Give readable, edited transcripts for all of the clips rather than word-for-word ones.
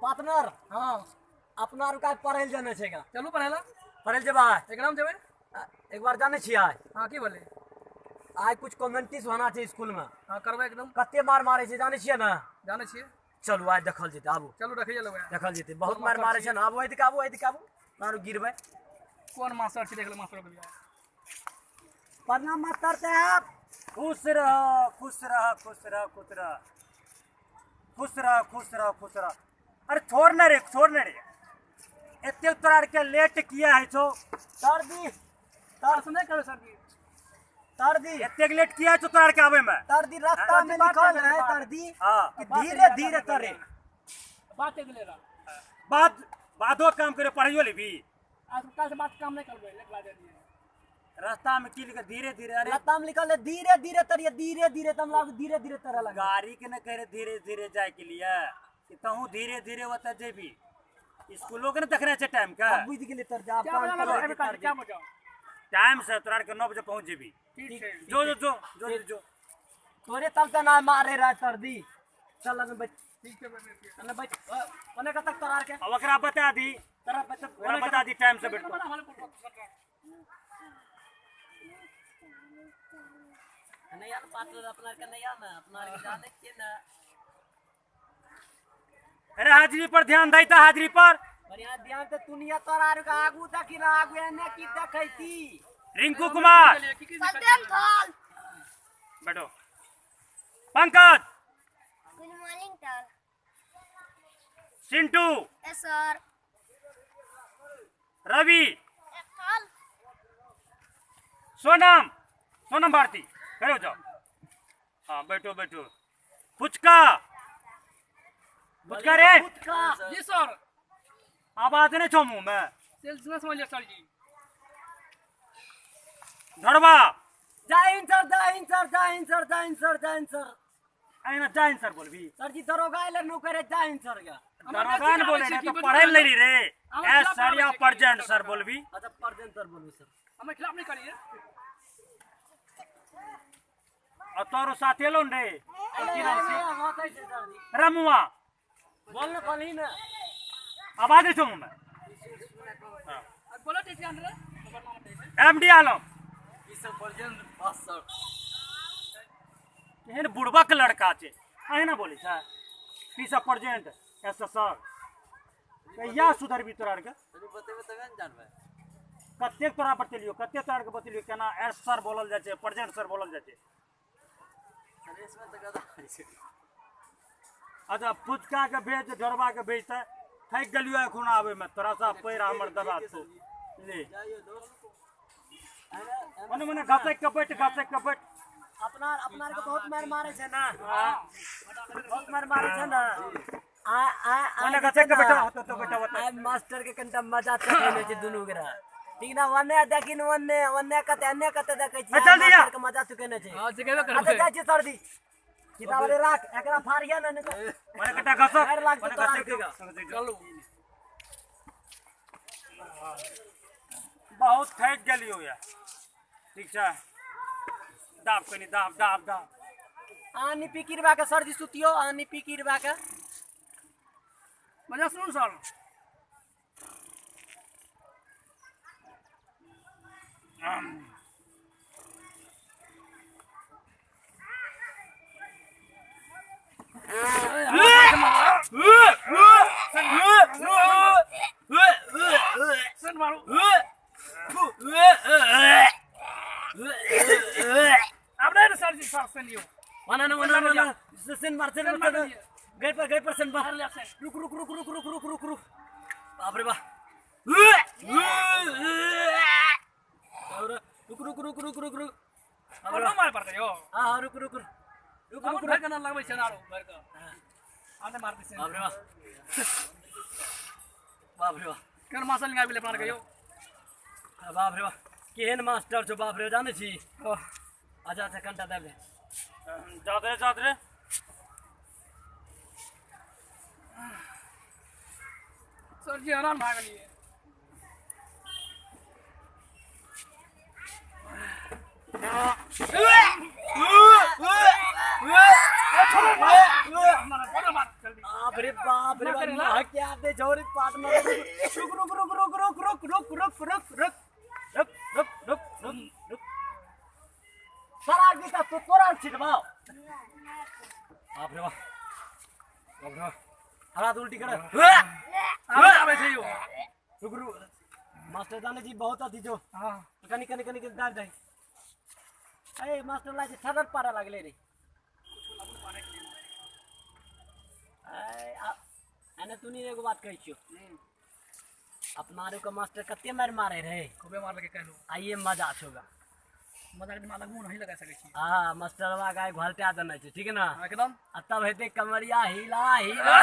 Partner. हाँ। अपना रुका पढ़ै लए जाना छै गा। चलू पढ़ै ला। पढ़ै लए जेबै? एकदम जेबै। एक बार जानै छियै? हाँ, की बोले? आइ कुछ कमेंट्रीज होना छै स्कूल में। हाँ, करबै एकदम। कते मार मारे छै जानै छियै ने? जानै छियै। चलू आइ देखल जेतै, आबू। चलू देखिए लेबै। देखल जेतै, बहुत मार मारे छै ने। आबू एदिक, आबू एदिक, आबू, मारू गिरबै। कोन मास्टर छै देख ले मास्टर के। प्रणाम मास्टर साहब। खुश रह, खुश रह, खुश रह, खुश रह, खुश रह, खुश रह, खुश रह। अरे छोड़ ना रे, छोड़ ना रे, एते तोरा के लेट किया है छो? सर जी, सर सुनै करो सर जी। सर जी एते लेट किया है छो तोरा के आवे में? सर जी रास्ता में लिखल है सर जी कि धीरे धीरे तरे। बात एक ले रहा बात बादो काम करे पढ़ियो लेबी। आज कल से बात काम नहीं करबे, लेट बात दिए। रास्ता में की लिखा धीरे धीरे? अरे रास्ता में लिखल है धीरे धीरे तरिए, धीरे धीरे तम लागू धीरे धीरे तरे लगा। गाड़ी के न कह रहे धीरे धीरे जाए के लिए कि तहु धीरे धीरे ओतऽ जेबी। स्कूलो के न देखने छै टाइम के। अब बुझि गेलै तर जा क्या बजाओ टाइम से तोरा के 9 बजे पहुंच जेबी। ठीक छै। जो जो जो जो जो तोरे तब त ना मारे रहा सर जी। चल लग बैठ। ठीक छै, चल बैठ। ओने कतक तोरा के अब ओकरा बता दी, तोरा ओकरा बता दी टाइम से बैठ। नहीं यार पार्टनर अपना के नहीं आना, अपना के जाने के ना। अरे हाजिरी पर ध्यान दैता, हाजिरी पर बढ़िया ध्यान त दुनिया तोरा आर के आगू देखी ना, आगू एने की देखैती। रिंकू कुमार सत्यम थाल बैठो। Pankaj good morning sir. Chintu yes sir. Ravi थाल सोनम, सोनम भारती खड़े हो जाओ। हाँ बैठो बैठो। फुचका, फुचका रे फुचका जी सर। आवाज नहीं छो मुंह में। सेल्स में समझ सर जी। धरवा जय हिंद सर, जय हिंद सर, जय हिंद सर, जय हिंद सर, जय हिंद सर। अरे ना जय हिंद सर बोलबी सर जी। दरोगा आइले नौकरे जय हिंद सर का दरोगा न बोले रे तो पढ़े ले रे। एस सर या प्रेजेंट सर बोलबी। अच्छा प्रेजेंट सर बोलबी सर। हमें खिलाफ नहीं करिए। और तोरो साथे लोन रे रमुआ बोल ना बोलही ना। आवाज नहीं सुन मैं। बोलो टीचर अंदर। एमडी आलम ई सब प्रेजेंट बस सर। केहन बुड़बक लड़का छै अहिना बोलै छै। पी सब प्रेजेंट एस सर। कहिया सुधरबी तोरा आरके? बतेबे तबे न जानबै। कतेक तोरा बतेलियो, कतेक तोरा आरके बतेलियो केना एस सर बोलल जाइ छै, प्रेजेंट सर बोलल जाइ छै। अच्छा फुचका के भेज, ढोरबा के भेज। थक गेलियो एखन आबे में तोरा सा पैर हमर दबा छौ। ले मने मने घसक के बैठ, घसक के बैठ। अपना अपना के बहुत मार मारे छै ना। बहुत मार मारे छै ना। आ आ मने घसक के बैठा होत तो बैठा होत। आ मास्टर के कनटा मजा चखेने छै दुनू गोरा। ठीक ना वने देखिन वने वने कते अन्य कते देखै छी। मास्टर के मजा चुकेने छै। हां चुकेबे करबै। अच्छा जाइ छी सर जी। किताब रे राख, एकरा फाड़िया ना ने मने कटा घसक लागतो तोरा के। चलू बहुत थक गेलियो या। ठीक छै दाब कनी दाब दाब दाब। आनी पिकिरबा के सर जी सुतियो, आनी पिकिरबा के मजा सुन सर। रुक रुक रुक रुक रुक रुक रुक रुक। बाप रे बाप। रुक रुक रुक रुक रुक रुक। मार पड़तै यो। हां रुक रुक रुक रुक रुक के ना लगबै छै आरो भर के आने मारते छै। बाप रे बाप। बाप रे बाप। केन मास्टर लगा गेलै अपना के यो। बाप रे बाप केहन मास्टर छौ बाप रे जानै छी। अच्छा अच्छा कनटा दाबि दे। जात रे जात रे। सर जी हैरान भए गेलियै। रे बाप रे बाप क्या दे जोरी पाट में रुक रुक रुक रुक रुक रुक रुक रुक रुक रुक रुक रुक रुक रुक रुक सारा गीता तो तोरा छिटबाओ। बाप रे बाप बाप रे हरा उल्टी कर आबै छै यो। रुक रुक मास्टर जाने जी बहुत अथी जो। हां कनी कनी कनी दाब दे। ए मास्टर लाइ छदर पारा लागले रे। ए तुनी एगो बात कहै छियो, अपना आरो के मास्टर कते मार मारे रहे, खूबे मार लगे कहलो। आइए मजा छौगा, मजा के दिमाग मुंह नहीं लगा सकै छी। हां मास्टरवा गाय घलटा देने छै, ठीक ना? एकदम। आ तब हेते कमरिया हिला हिला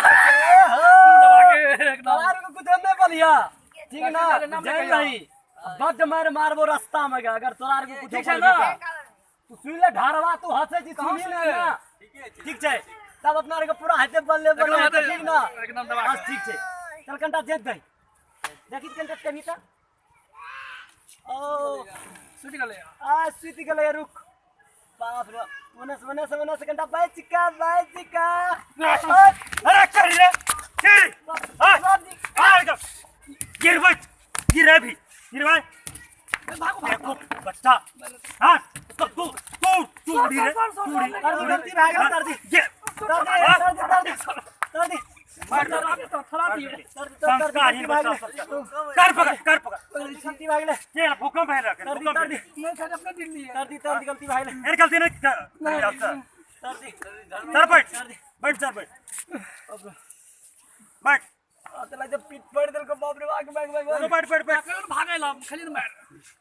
दबा के एकदम। आरो के कुछ नहीं बोलिया, ठीक ना? जान रही बड मार मारबो रास्ता में, अगर तोरा आर के कुछ ठीक छै ना? तू सुन ले ढारवा, तू हंसे छी सुनी ले ना, ठीक छै? तब अपना आर के पूरा हेते बल्ले बल्ले, ठीक ना? एकदम दबा बस ठीक छै। चल कंटा जेत दे, देखी कंटा कनी त ओ सुति गेलै। आ सुति गेलै, रुक। बाप रे ओने से ओने से ओने से कंटा बाइचिका बाइचिका। अरे कर रे गिर आ गिर बच गिर अभी गिर भाई भागो भागो बच्चा। हां तो तू तू तू उड़ी रे उड़ी गलती भाग गेल, तर दी तर दी तर दी तर दी तर दी मार दे थला दियो। संस्कारहीन बच्चा कर पकड़ कर पकड़ गलती भाग ले। ये भूकंप है तर दी तर दी नहीं सर अपना दिल नहीं है। तर दी गलती भाग ले। यार गलती नहीं कर तर दी तर बैठ बैठ सर बैठ बैठ। चला जब पीठ पड़ देल को बाप रे बाप बैग बैग बैठ बैठ बैठ भागै ला खाली मार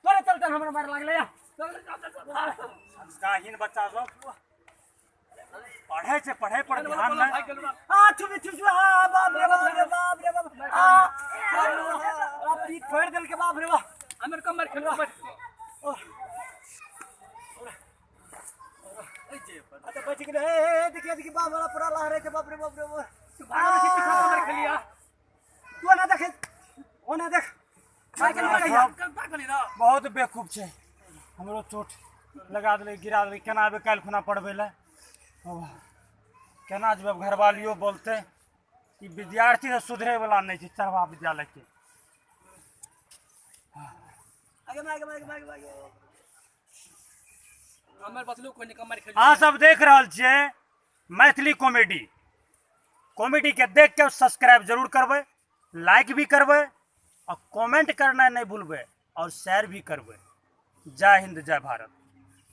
तोरे चल चल हमरा मार लागले या। संस्कारहीन बच्चा सब पढ़े छे, पढ़े पर ध्यान नहीं। आ छुपी छुपी आ बाप रे बाप रे बाप रे बाप आ आ पीठ फोड़ देल के बाप रे बाप। हमर कमर खेल बैठ। अच्छा बच गेलै। ए देखिए देखिए बाप वाला पूरा लहरे के बाप रे बाप रे बाप। भागो छी पीछा हमर खेलिया तू ना देख ओ ना देख बहुत बेवकूफ छे, हमरो चोट लगा देले गिरा देले। केना आबे काल्हि खुना पढ़बै ले, केना जेबै घरवालियो बोलते कि विद्यार्थी से सुधरे वाला नहीं छै चरवा विद्यालय के। आगे आगे आगे आगे आगे हमर बचलो कोई नहीं कमर खेल। अहाँ सब देख रहल छियै मैथिली कॉमेडी, कॉमेडी के देख के सब्सक्राइब जरूर करबै, लाइक भी करबै और कमेंट करना नहीं भूलबै और शेयर भी करबै। जय हिंद जय भारत।